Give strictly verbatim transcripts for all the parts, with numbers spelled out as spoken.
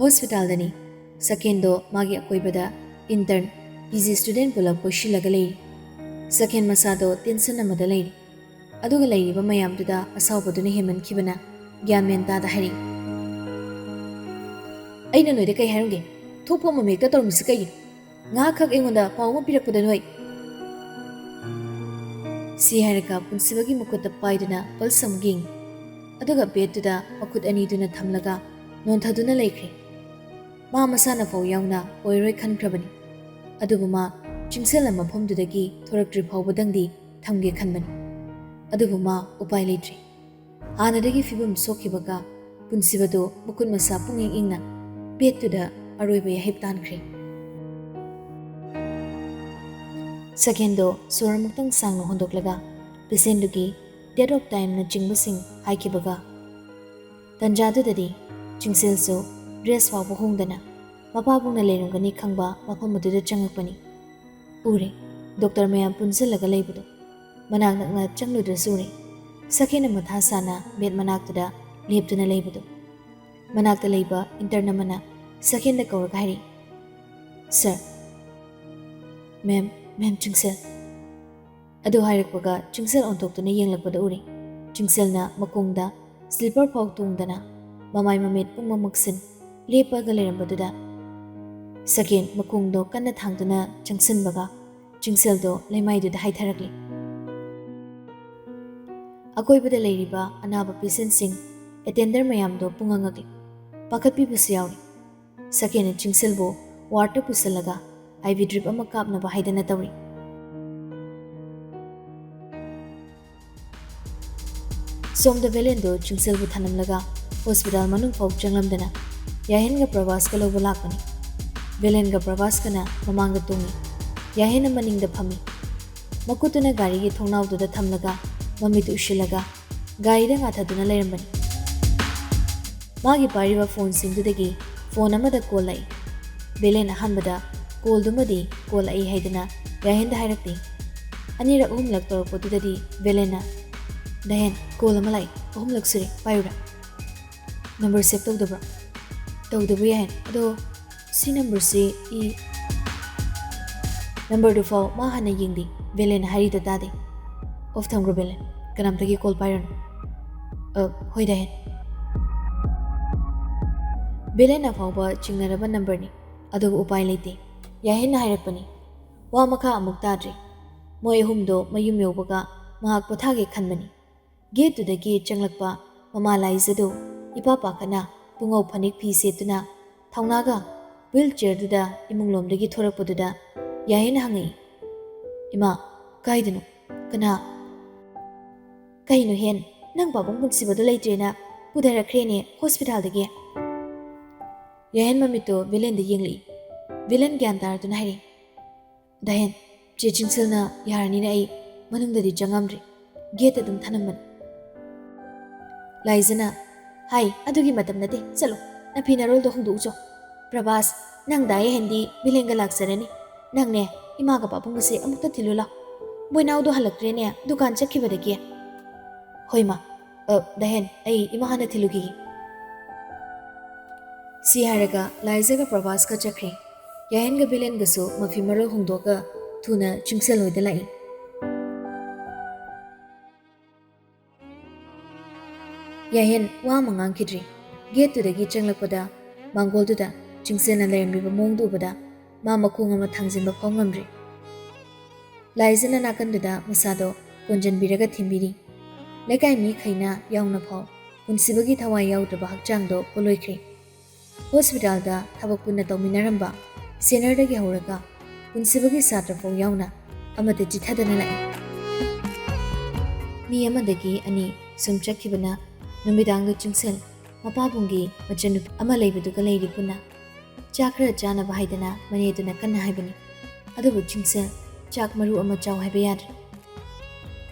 ꯍꯣꯁꯄꯤꯇꯥꯜꯗꯅꯤ꯫ ꯁꯀꯦꯟꯗꯣ ꯃꯥꯒꯤ ꯑꯀꯣꯏꯕꯗ intern, PG student ꯄꯨꯂꯞ ꯀꯣꯏꯁꯤꯜꯂꯒ ꯂꯩꯔꯤ꯫ ꯁꯀꯦꯟ ꯃꯁꯥꯗꯣ tension ꯑꯃꯗ ꯂꯩꯔꯤ꯫ ꯑꯗꯨꯒ ꯂꯩꯔꯤꯕ ꯃꯌꯥꯝꯗꯨꯗ ꯑꯁꯥꯎꯕꯗꯨꯅ ꯍꯦꯟꯃꯟꯈꯤꯕꯅ ꯒ꯭ꯌꯥꯟ ꯃꯦꯟ ꯇꯥꯗ ꯍꯥꯏꯔꯛꯏ, "ꯑꯩꯅ ꯅꯣꯏꯗ ꯀꯩ ꯍꯥꯏꯔꯝꯒꯦ? ꯊꯣꯛꯄ ꯑꯃ ꯍꯦꯛꯇ ꯇꯧꯔꯝꯃꯤꯁꯤ ꯀꯩꯒꯤꯅꯣ? ꯉꯥꯏꯍꯥꯛꯈꯛ ꯑꯩꯉꯣꯟꯗ ꯄꯥꯎ ꯑꯃ ꯄꯤꯔꯛꯄꯗ ꯅꯣꯏ!" ꯁꯤ ꯍꯥꯏꯔꯒ ꯄꯨꯟꯁꯤꯕꯒꯤ ꯃꯈꯨꯠꯇ ꯄꯥꯏꯗꯨꯅ pulse ꯑꯃꯨꯛ ꯌꯦꯡꯉꯤ꯫ ꯑꯗꯨꯒ bedꯇꯨꯗ ꯃꯈꯨꯠ ꯑꯅꯤꯗꯨꯅ ꯊꯝꯂꯒ ꯅꯣꯟꯊꯗꯨꯅ ꯂꯩꯈ꯭ꯔꯦ꯫ ꯃꯥ ꯃꯁꯥꯅ ꯐꯥꯎ ꯌꯥꯎꯅ ꯑꯣꯏꯔꯣꯏ ꯈꯟꯈ꯭ꯔꯕꯅꯤ꯫ ꯑꯗꯨꯕꯨ ꯃꯥ ꯆꯤꯡꯁꯤꯜꯂ ꯃꯐꯝꯗꯨꯗꯒꯤ ꯊꯣꯔꯛꯇ꯭ꯔꯤ ꯐꯥꯎꯕꯗꯪꯗꯤ ꯊꯝꯒꯦ ꯈꯟꯕꯅꯤ꯫ ꯑꯗꯨꯕꯨ ꯃꯥ ꯎꯄꯥꯏ ꯂꯩꯇ꯭ꯔꯦ꯫ ꯍꯥꯟꯅꯗꯒꯤ ꯐꯤꯕꯝ ꯁꯣꯛꯈꯤꯕꯒ ꯄꯨꯟꯁꯤꯕꯗꯨ ꯃꯈꯨꯠ ꯃꯁꯥ ꯄꯨꯡꯏꯪ ꯏꯪꯅ bedꯇꯨꯗ ꯑꯔꯣꯏꯕ ꯌꯥꯍꯤꯞ ꯇꯥꯟꯈ꯭ꯔꯦ꯫ ꯁꯀꯦꯟꯗꯣ ꯁꯣꯔ ꯑꯃꯨꯛꯇꯪ ꯁꯥꯡꯅ ꯍꯣꯟꯗꯣꯛꯂꯒ patientꯗꯨꯒꯤ date of timeꯅꯆꯤꯡꯕꯁꯤꯡ ꯍꯥꯏꯈꯤꯕꯒ, ꯇꯟꯖꯥꯗꯨꯗꯗꯤ ꯆꯤꯡꯁꯤꯜꯁꯨ dress ꯐꯥꯎꯕ ꯍꯣꯡꯗꯅ ꯃꯄꯥꯕꯨꯡꯅ ꯂꯩꯔꯝꯒꯅꯤ ꯈꯪꯕ ꯃꯐꯝ ꯑꯗꯨꯗ ꯆꯪꯉꯛꯄꯅꯤ꯫ ꯎꯔꯦ, doctor ꯃꯌꯥꯝ ꯄꯨꯟꯁꯤꯜꯂꯒ ꯂꯩꯕꯗꯣ꯫ ꯃꯅꯥꯛ ꯅꯛꯅ ꯆꯪꯂꯨꯗ꯭ꯔꯁꯨ ꯎꯔꯦ꯫ ꯁꯀꯦꯟꯅ ꯃꯊꯥ ꯁꯥꯅ bed ꯃꯅꯥꯛꯇꯨꯗ ꯂꯦꯞꯇꯨꯅ ꯂꯩꯕꯗꯣ꯫ ꯃꯅꯥꯛꯇ ꯂꯩꯕ intern ꯑꯃꯅ ꯁꯀꯦꯟꯗ ꯀꯧꯔꯒ ꯍꯥꯏꯔꯛꯏ, "Sir, ma'am, ma'am ꯆꯤꯡꯁꯤꯜ!" ꯑꯗꯨ ꯍꯥꯏꯔꯛꯄꯒ ꯆꯤꯡꯁꯤꯜ ꯑꯣꯟꯊꯣꯛꯇꯨꯅ ꯌꯦꯡꯂꯛꯄꯗ ꯎꯔꯦ, ꯆꯤꯡꯁꯤꯜꯅ ꯃꯈꯣꯡꯗ slipper ꯐꯥꯎ ꯇꯣꯡꯗꯅ ꯃꯃꯥꯏ ꯃꯃꯤꯠ ꯄꯨꯡꯃꯝ ꯃꯝꯁꯤꯟ ꯂꯦꯞꯄꯒ ꯂꯩꯔꯝꯕꯗꯨꯗ ꯁꯀꯦꯟ ꯃꯈꯣꯡꯗꯣ ꯀꯟꯅ ꯊꯥꯡꯗꯨꯅ ꯆꯪꯁꯤꯟꯕꯒ ꯆꯤꯡꯁꯤꯜꯗꯣ ꯂꯩꯃꯥꯏꯗꯨꯗ ꯍꯥꯏꯊꯔꯛꯂꯦ꯫ ꯑꯀꯣꯏꯕꯗ ꯂꯩꯔꯤꯕ ꯑꯅꯥꯕ patientꯁꯤꯡ, attender ꯃꯌꯥꯝꯗꯣ ꯄꯨꯡꯉꯪ ꯉꯛꯂꯦ꯫ ꯄꯥꯈꯠꯄꯤꯕꯁꯨ ꯌꯥꯎꯔꯤ꯫ ꯁꯀꯦꯟꯅ ꯆꯤꯡꯁꯤꯜꯕꯨ wardꯇ ꯄꯨꯁꯤꯜꯂꯒ IV drip ꯑꯃ ꯀꯥꯞꯅꯕ ꯍꯥꯏꯗꯅ ꯇꯧꯔꯤ꯫ ꯁꯣꯝꯗ ꯚꯦꯂꯦꯟꯗꯣ ꯆꯤꯡꯁꯤꯜꯕꯨ ꯊꯅꯝꯂꯒ hospital ꯃꯅꯨꯡ ꯐꯥꯎ ꯆꯪꯂꯝꯗꯅ ꯌꯥꯍꯦꯟꯒ ꯄ꯭ꯔꯚꯥꯁꯀ ꯂꯧꯕ ꯂꯥꯛꯄꯅꯤ꯫ ꯚꯦꯂꯦꯟꯒ ꯄ꯭ꯔꯚꯥꯁꯀꯅ ꯃꯃꯥꯡꯗ ꯇꯣꯡꯉꯤ꯫ ꯌꯥꯍꯦꯟꯅ ꯃꯅꯤꯡꯗ ꯐꯝꯃꯤ꯫ ꯃꯈꯨꯠꯇꯨꯅ ꯒꯥꯔꯤꯒꯤ ꯊꯣꯡꯅꯥꯎꯗꯨꯗ ꯊꯝꯂꯒ ꯃꯃꯤꯠ ꯎꯏꯁꯤꯜꯂꯒ ꯒꯥꯔꯤꯗ ꯉꯥꯊꯗꯨꯅ ꯂꯩꯔꯝꯕꯅꯤ꯫ ꯃꯥꯒꯤ ꯄꯥꯏꯔꯤꯕ phoneꯁꯤꯡꯗꯨꯗꯒꯤ phone ꯑꯃꯗ call ꯂꯥꯛꯏ꯫ ꯚꯦꯂꯦꯟ ꯑꯍꯥꯟꯕꯗ callꯗꯨꯃꯗꯤ call ꯂꯥꯛꯏ ꯍꯥꯏꯗꯅ ꯌꯥꯍꯦꯟꯗ ꯍꯥꯏꯔꯛꯇꯦ꯫ ꯑꯅꯤꯔꯛ ꯑꯍꯨꯝꯂꯛ ꯇꯧꯔꯛꯄꯗꯨꯗꯗꯤ ꯚꯦꯂꯦꯟꯅ, "ꯗꯥꯍꯦꯟ, call ꯑꯃ ꯂꯥꯛꯏ, ꯑꯍꯨꯝꯂꯛ ꯁꯨꯔꯦ, ꯄꯥꯏꯌꯨꯔꯥ?" "Number save ꯇꯧꯗꯕ꯭ꯔꯣ?" ꯇꯧꯗꯕ ꯌꯥꯏ꯫ ꯑꯗꯣ ꯁꯤ ꯅꯝꯕꯔꯁꯤ ꯏ ꯅꯝꯕꯔꯗꯨ ꯐꯥꯎ ꯃꯥ ꯍꯥꯟꯅ ꯌꯦꯡꯗꯦ꯫ ꯕꯦꯂꯦꯟ ꯍꯥꯏꯔꯤꯗꯣ ꯇꯥꯗꯦ꯫ ꯑꯣꯐ ꯊꯝꯈ꯭ꯔꯣ ꯕꯦꯂꯦꯟ꯫ ꯀꯅꯥꯝꯇꯒꯤ ꯀꯣꯜ ꯄꯥꯏꯔꯨꯅꯨ꯫ ꯑ, ꯍꯣꯏ ꯗꯥꯍꯦꯟ꯫ ꯕꯦꯂꯦꯟ ꯑꯐꯥꯎꯕ ꯆꯤꯡꯅꯔꯕ ꯅꯝꯕꯔꯅꯤ꯫ ꯑꯗꯨꯕꯨ ꯎꯄꯥꯏ ꯂꯩꯇꯦ꯫ ꯌꯥꯍꯦꯟꯅ ꯍꯥꯏꯔꯛꯄꯅꯤ꯫ ꯋꯥ ꯃꯈꯥ ꯑꯃꯨꯛ ꯇꯥꯗ꯭ꯔꯦ꯫ ꯃꯣꯏ ꯑꯍꯨꯝꯗꯣ ꯃꯌꯨꯝ ꯌꯧꯕꯒ ꯉꯥꯏꯍꯥꯛ ꯄꯣꯊꯥꯒꯦ ꯈꯟꯕꯅꯤ꯫ ꯒꯦꯠꯇꯨꯗꯒꯤ ꯆꯪꯂꯛꯄ ꯃꯃꯥ ꯂꯥꯏꯖꯗꯨ ꯏꯄꯥ ꯄꯥꯈꯠꯅ ꯄꯨꯉꯧ ꯐꯅꯦꯛ ꯐꯤ ꯁꯦꯠꯇꯨꯅ ꯊꯧꯅꯥꯒ ꯋꯤꯜ ꯆꯤꯌꯔꯗꯨꯗ ꯏꯃꯨꯡꯂꯣꯝꯗꯒꯤ ꯊꯣꯔꯛꯄꯗꯨꯗ ꯌꯥꯍꯦꯟꯅ ꯍꯪꯉꯛꯏ, "ꯏꯃꯥ, ꯀꯥꯏꯗꯅꯣ? ꯀꯅꯥ?" "ꯀꯩꯅꯣ ꯍꯦꯟ, ꯅꯪ ꯄꯥꯕꯨꯡ ꯄꯨꯟꯁꯤꯕꯗꯣ ꯂꯩꯇ꯭ꯔꯦꯅ ꯄꯨꯊꯔꯛꯈ꯭ꯔꯦꯅꯦ ꯍꯣꯁꯄꯤꯇꯥꯜꯗꯒꯤ?" ꯌꯥꯍꯦꯟ ꯃꯃꯤꯠꯇꯣ ꯕꯤꯂꯦꯟꯗ ꯌꯦꯡꯂꯛꯏ꯫ ꯕꯤꯂꯦꯟ ꯒ꯭ꯌꯥꯟ ꯇꯥꯔꯗꯨꯅ ꯍꯥꯏꯔꯛꯏ, "ꯗꯥꯍꯦꯟ, ꯆꯦ ꯆꯤꯡꯁꯤꯜꯅ ꯌꯥꯔꯅꯤꯅ ꯑꯩ ꯃꯅꯨꯡꯗꯗꯤ ꯆꯪꯉꯝꯗ꯭ꯔꯤ꯫ ꯒꯦꯠꯇ ꯑꯗꯨꯝ ꯊꯅꯝꯕꯅꯤ꯫" ꯂꯥꯏꯖꯅ, "ꯍꯥꯏ, ꯑꯗꯨꯒꯤ ꯃꯇꯝ ꯅꯠꯇꯦ, ꯆꯠꯂꯣ꯫ ꯅꯐꯤ ꯅꯔꯣꯜꯗꯣ ꯍꯣꯡꯗꯣꯛꯎꯆꯣ꯫ ꯄ꯭ꯔꯚꯥꯁ, ꯅꯪ ꯗꯥ ꯌꯥꯍꯦꯟꯗꯤ ꯕꯤꯂꯦꯟꯒ ꯂꯥꯛꯆꯔꯅꯤ꯫ ꯅꯪꯅꯦ, ꯏꯃꯥꯒ ꯄꯥꯕꯨꯡꯒꯁꯦ ꯑꯃꯨꯛꯇ ꯊꯤꯜꯂꯨ ꯂꯥꯎ꯫ ꯕꯣꯏꯅꯥꯎꯗꯣ ꯍꯜꯂꯛꯇ꯭ꯔꯦꯅꯦ, ꯗꯨꯀꯥꯟ ꯆꯠꯈꯤꯕꯗꯒꯤ꯫" "ꯍꯣꯏ ꯃꯥ꯫ ꯑ, ꯗꯥꯍꯦꯟ, ꯑꯩ ꯏꯃꯥ ꯍꯥꯟꯅ ꯊꯤꯜꯂꯨꯈꯤꯒꯦ꯫" ꯁꯤ ꯍꯥꯏꯔꯒ ꯂꯥꯏꯖꯒ ꯄ꯭ꯔꯚꯥꯁꯀ ꯆꯠꯈ꯭ꯔꯦ꯫ ꯌꯥꯍꯦꯟꯒ ꯕꯤꯂꯦꯟꯒꯁꯨ ꯃꯐꯤ ꯃꯔꯣꯜ ꯍꯣꯡꯗꯣꯛꯑꯒ ꯊꯨꯅ ꯆꯤꯡꯁꯜ ꯍꯣꯏꯗ ꯂꯥꯛꯏ꯫ ꯌꯥꯍꯦꯟ ꯋꯥ ꯑꯃ ꯉꯥꯡꯈꯤꯗ꯭ꯔꯤ꯫ ꯒꯦꯠꯇꯨꯗꯒꯤ ꯆꯪꯂꯛꯄꯗ ꯃꯥꯡꯒꯣꯜꯗꯨꯗ ꯆꯤꯡꯁꯦꯜꯅ ꯂꯩꯔꯝꯂꯤꯕ ꯃꯑꯣꯡꯗꯨ ꯎꯕꯗ ꯃꯥ ꯃꯈꯣꯡ ꯑꯃ ꯊꯥꯡꯖꯤꯟꯕ ꯐꯥꯎ ꯉꯝꯗ꯭ꯔꯤ꯫ ꯂꯥꯏꯖꯅ ꯅꯥꯀꯟꯗꯨꯗ ꯃꯁꯥꯗꯣ ꯀꯣꯟꯖꯟꯕꯤꯔꯒ ꯊꯤꯟꯕꯤꯔꯤ꯫ ꯂꯩꯀꯥꯏ ꯃꯤꯈꯩꯅ ꯌꯥꯎꯅ ꯐꯥꯎ ꯄꯨꯟꯁꯤꯕꯒꯤ ꯊꯋꯥꯏ ꯌꯥꯎꯗ꯭ꯔꯕ ꯍꯛꯆꯥꯡꯗꯣ ꯄꯣꯂꯣꯏꯈ꯭ꯔꯦ꯫ ꯍꯣꯁꯄꯤꯇꯥꯜꯗ ꯊꯕꯛ ꯄꯨꯟꯅ ꯇꯧꯃꯤꯟꯅꯔꯝꯕ ꯁꯦꯅꯔꯗꯒꯤ ꯍꯧꯔꯒ ꯄꯨꯟꯁꯤꯕꯒꯤ ꯁꯥꯇ꯭ꯔ ꯐꯥꯎ ꯌꯥꯎꯅ ꯑꯃꯠꯇ ꯆꯤꯊꯗꯅ ꯂꯥꯛꯏ꯫ ꯃꯤ ꯑꯃꯗꯒꯤ ꯑꯅꯤ ꯁꯨꯝ ꯆꯠꯈꯤꯕꯅ ꯅꯨꯃꯤꯗꯥꯡꯗ ꯆꯤꯡꯁꯦꯜ ꯃꯄꯥꯕꯨꯡꯒꯤ ꯃꯆꯟꯅꯨꯄꯤ ꯑꯃ ꯂꯩꯕꯗꯨꯒ ꯂꯩꯔꯤ ꯄꯨꯟꯅ꯫ ꯆꯥꯛ ꯈꯔ ꯆꯥꯅꯕ ꯍꯥꯏꯗꯅ ꯃꯅꯦꯗꯨꯅ ꯀꯟꯅ ꯍꯥꯏꯕꯅꯤ꯫ ꯑꯗꯨꯕꯨ ꯆꯤꯡꯁꯦꯜ ꯆꯥꯛ ꯃꯔꯨ ꯑꯃ ꯆꯥꯎ ꯍꯥꯏꯕ ꯌꯥꯗ꯭ꯔꯦ꯫